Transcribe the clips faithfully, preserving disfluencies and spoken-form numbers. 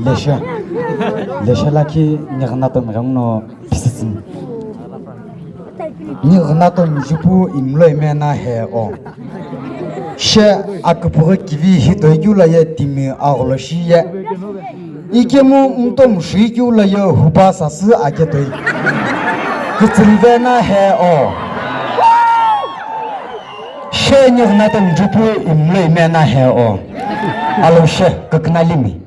Leshe. Leshe lakhi nighinato mighenguno pisitsini. Nighinato mijupu imlo imena he o. She aküpüghü kivi hitoikeu la ye timi agholo shi ye. Ikemu mtomu shikeu la ye hupa sasü aketoi. Kütsülvena he o. She nighinato mijupu imlo imena he o. Alo she küknalimi.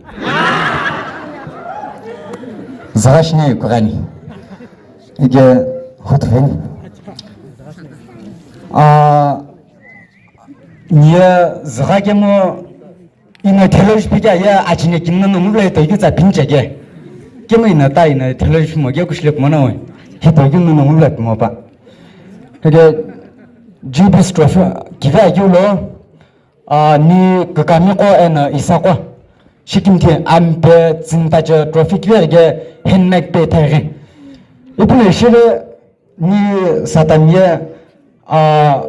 Zagha shini kughani. Ike hutuveni. Ah, niye zagha kemo ino theology pika ye achine kimno no mubla ito yutsa pinche ke. Kemo ino ta ino theology mo ke kushile kumana we. Hito kimno no mubla mo pa. Ike G B trophy kiva yulo. Ah, ni kükami qo eno isa qo. Shikimthi ampe tsintache trophy kiveghi ke handmade pe thaghi. Ipu no shile ni Satan ye, ah,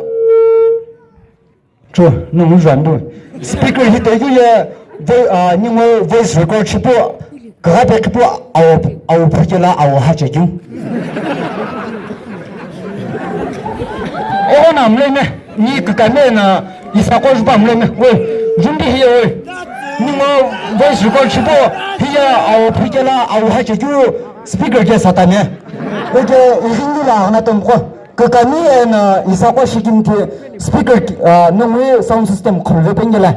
chu, no mu juan bu. Speaker hitoikeu ye, vo-, ah, ningu voice record shipu. Kagha pe kipu awo, awo phukela awo hachekeu. Ogo na mleme, ni kükame na isa qo jupa mleme. Oi, jumbi hiye oi. Ningo voice record shipo, hiya awo phukela awo hachekeu speaker ke satane. Oke, ihingi la ana tomko. Kükami eno isa qo shikimthi speaker, ah, nongwi sound system khulve pengela.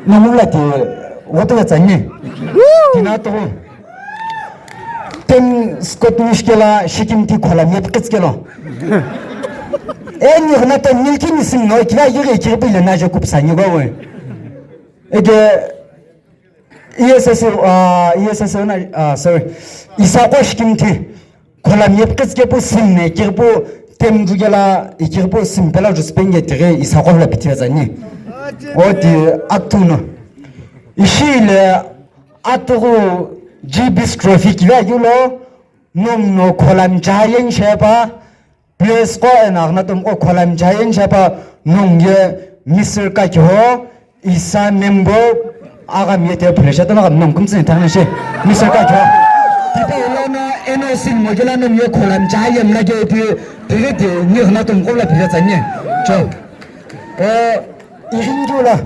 Nongwi la ti wotu tsani. Tina to. Tem Scott mishkela shikimthi khola miya pikitskelo. Eni hna tem milki nisim no kila yiri kiri pile na je kupsa ni go we. Ege E S S, ah, E S S na, ah, sorry. Isa qo shikimthi. Khola miya pikitske pu sim ne kirpu tem jugela ikirpu sim pela ju spenge tighi isa qo la pithe zani. Oti aktuno. Ishile atughu G B trophy kiva yulo nom no khola mchayen shepa. Please qo ena agna tom qo khola mchayen shepa nong ye Mister Kakiho. Isa member aga mi te pressure tana kam nong kumtsin thangna she. Mister Kakiho. Tipa ulana N O C mo gila no mi khola mcha yem na ge pi tighi ti ni hna tum kola phila tsanye. Cho. O irinjula.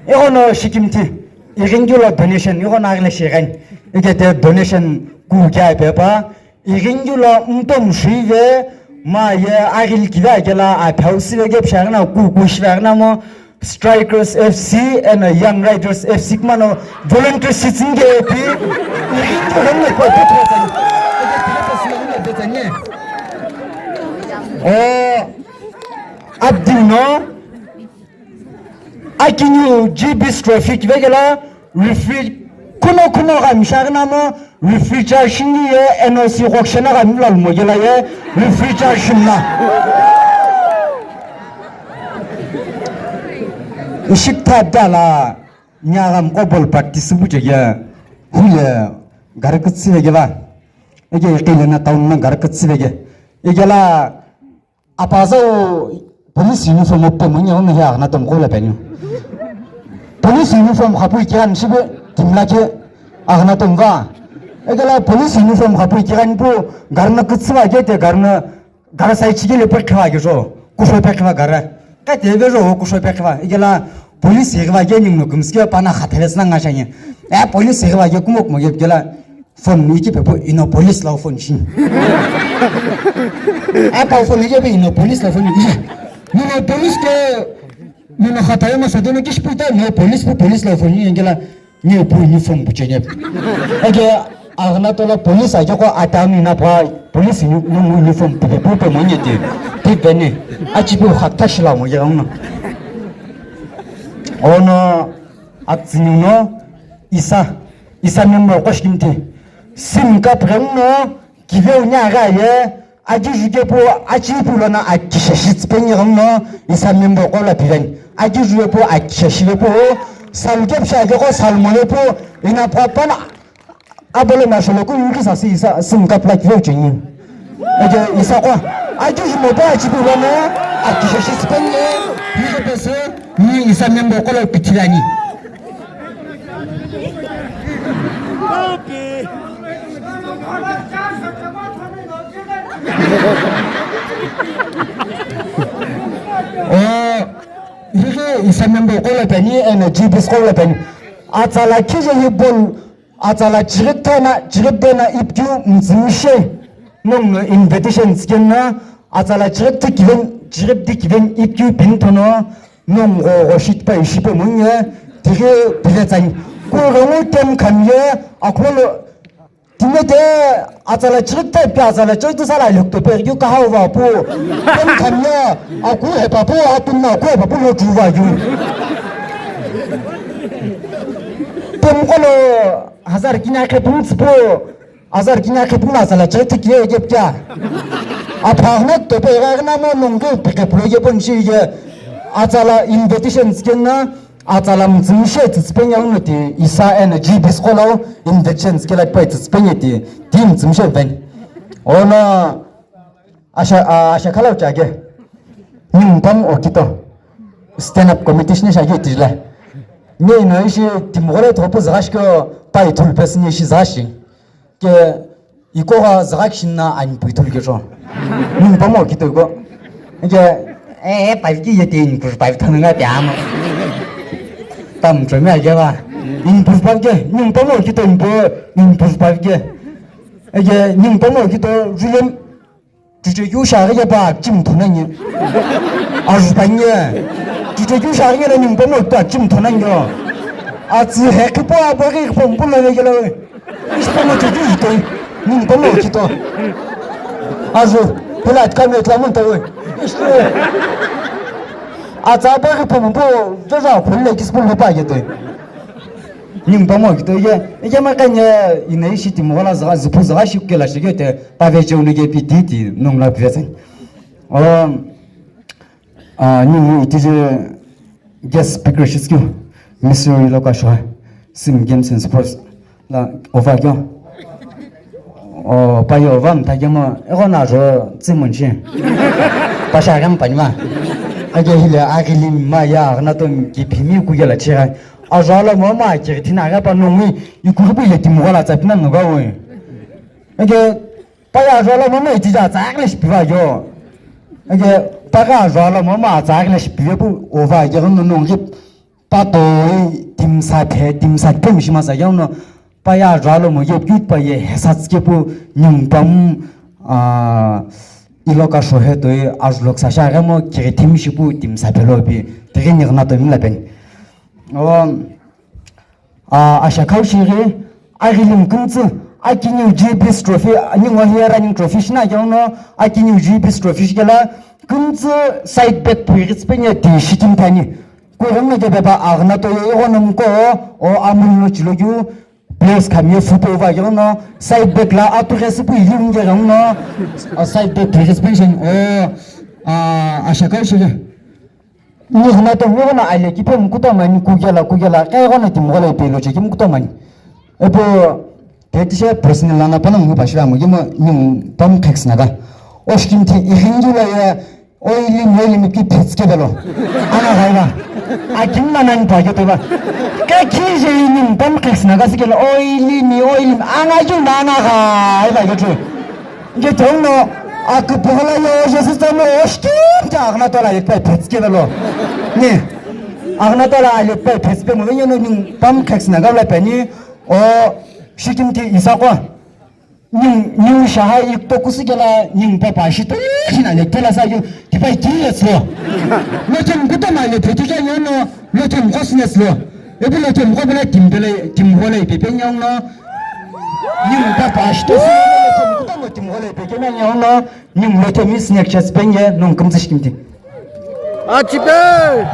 Ego no shikimthi. Irinjula donation. Ego na agle shigan. Ege te donation ku kya pepa. Irinjula mtom shive ma ye agil kive akela aphau sive gep shagna ku ku shivagna mo Strikers F C and Young Riders F C kumano volunteer seats nge pi. Irinjula ne ko pe pe tsani. O abdi no. Akiniu G B trophy kivekela refri kuno kuno gha mishagna mo refrigeration ye N O C gokshena gha mila lumogela ye refrigeration na. Ishipta dala nyaga mkobol practice bujege hule gari kutsi vegela. Ege ikile na town na gari kutsi vege. Egela Apazau police uniform ope mo nyawu no he agna tom kola penyu. Police uniform khapui kiran shibe kimla ke agna tom va. Egela police uniform khapui kiran pu garna kutsiva ke te garna gara sai chigele pe khiva ke jo. Kusho pe khiva gara. Ka te ve jo kusho pe khiva. Egela police ye khiva ke ning no kumske pana khatele sna nga shanye. Eh police ye khiva ke kumok mo ye gela. Phone ni ki pepo ino police la phone shi. Apa phone ni ki pe ino police la phone ni. Nino police ke nino khata yo ma sa dono kish puta no police pu police la phone ni ngela ni pu uniform bu chene. Ake agna tola police ake ko ata ni na pa police ni no uniform pu pu pe mo ni te. Ti bene. Achi pu khata shi la mo ya no. Ono atsini no isa Isa member qo shikimthi. Sim cup ghenguno kiveu nya gha ye aji juke pu achi pu lona akisha shitsi penye ghenguno isa member qo la piven. Aji juke pu akisha shive pu salu kep sha ke qo salu mole pu ina pa pana abole na sholo ku yuki sa si isa sim cup la kiveu chenye. Ege isa qo aji jume pu achi pu lona akisha shitsi penye. Ni isa member qo la pichilani. O, highi isa member qo lo peni, eno G B S qo lo peni. Atsala khije hi bol, atsala chighi thana, chighi dena ipkeu mtsümshe. Nongu no invitation sikena, atsala chighi thikiven, chighi thikiven ipkeu pin thono, nongu go go shit pa ishipe munye, tighi pile tsani. Ku rongu tem khamye, akholo Timete atsala chirikta ipi atsala chirikta sala lukto pe yu kaha uva pu. Pen kanya aku hepa pu atun na aku hepa pu lo chuva yu. Pem kolo hazar kina khepung tsipu. Hazar kina khepung atsala chirikta kiye gep kya. Aphagna to pe ga na mo nongge pe ke pro ye pon shi ye. Atsala invitation skin na. Atsala mtsümshe tsütsüpeni auno ti isa eno G B S qo lo invitation sikela tipa tsütsüpeni ti, ti mtsümshe veni. Ono asha, a, asha khala uchage. Ningu pamu okito. Stand up committee shine shage tijla. Nye ino ishi timgore thopu zagashko pai thulpes nye ishi zagashi. Ke iko ga zaga kishina ani pui thul ke cho. Ningu pamu okito iko. Ke eh, eh, five ke yete in pur five thang nga te ama. Tam cho me age ba. In pur five ke, ningu pamu okito in pur, in pur five ke. Ege ningu pamu okito, William. Tite yu sha ga ba chim thona nye. Azu pa nye. Tite yu sha ga na ningu pamu okito chim thona nye. Atsu he kipo abori kipo mpulo ye gelo. Ishi pamu okito, ningu pamu okito. Azu, pula kamera tla mun tawe. Ishi. Atsa abori kipo mpu, jaja, pula kispun pa ye te. Ningu pamu okito ye, ye ma kanya ina ishi timghola zaga, zupu zaga shikela shigete, pave cheu nige pi titi, nongu la pivetseng. O, ah, ningu iti je guest speaker shiskeu, Mister Iloka Shohei, Sim Games and Sports, la, ova kyo. O, paye ova mtha kemo, ego na jo, tsimon shi. Pasha gam panima. Age hile, agili ma ya, agna to, ki pimi ku yela chira. Ajalo mama, ki tina ga pa nongi, ikuru bu ye timghola tsapina noga we. Age, Paye ajalo mama itija tsaghle shipiva yo. Age, paga ajalo mama tsaghle shipive pu ova age no nongi patoi timsa phe, timsa phe mishima sa yo no. Paye ajalo mo ye cute paye hesatske pu ningu pamu, ah, Iloka Shohei toi ajulok sa sha gamo kiri timishi pu timsa phe lo pi. Tiri nirna to mila pen. Oh, Ah, asha khau shighi, aghili mkümtsü, akiniu G B S trophy, ningu hiye running trophy shina keuno, akiniu G B S trophy shikela, kümtsü side back phuighitsü penye ti shikim thani. Kughungu kebeba aghna toye ighono mko, o amul no chilogiu, players khamye fupo va keuno, side back la atughesi pu ili unge keuno, ah, side back phuighitsü penye, o, ah, asha khau shighi. Ni huna to ngona ale kipe mkuta mani kugela kugela kaya gona ti mgola ipe lo cheki mkuta mani. Epo tetisha personal lana pana ngu bashira mo gimo ni tam kheks naga. Oshkim ti ihingi la ya oili moili mi ki petske belo. Ana gaiba. Akim na nan pa ke to ba. Ka kije ni tam kheks naga sikela oili ni oili ana ju na na gaiba ke to. Nge tongno akuphola yo Jesu tamo oshkim ta agna tola yekpa petske lo. Ni agna tola yekpa petske mo yo no ning pam kheks na gala pani o shikim ti isako. Ning niu shahai ikto kusigela ning papa shito shina le tola sa yo tipa ki yeslo. No kem kuta ma le petuja yo no Lo chem ghosnes lo. Ebu lo chem gho bela tim bela tim gho le pepe nyong lo. Ning ta pa shto si lo chem kuta lo tim gho le pepe nyong lo. Ning lo chem is nek chas penye nong kum zishkim ti. Achipe.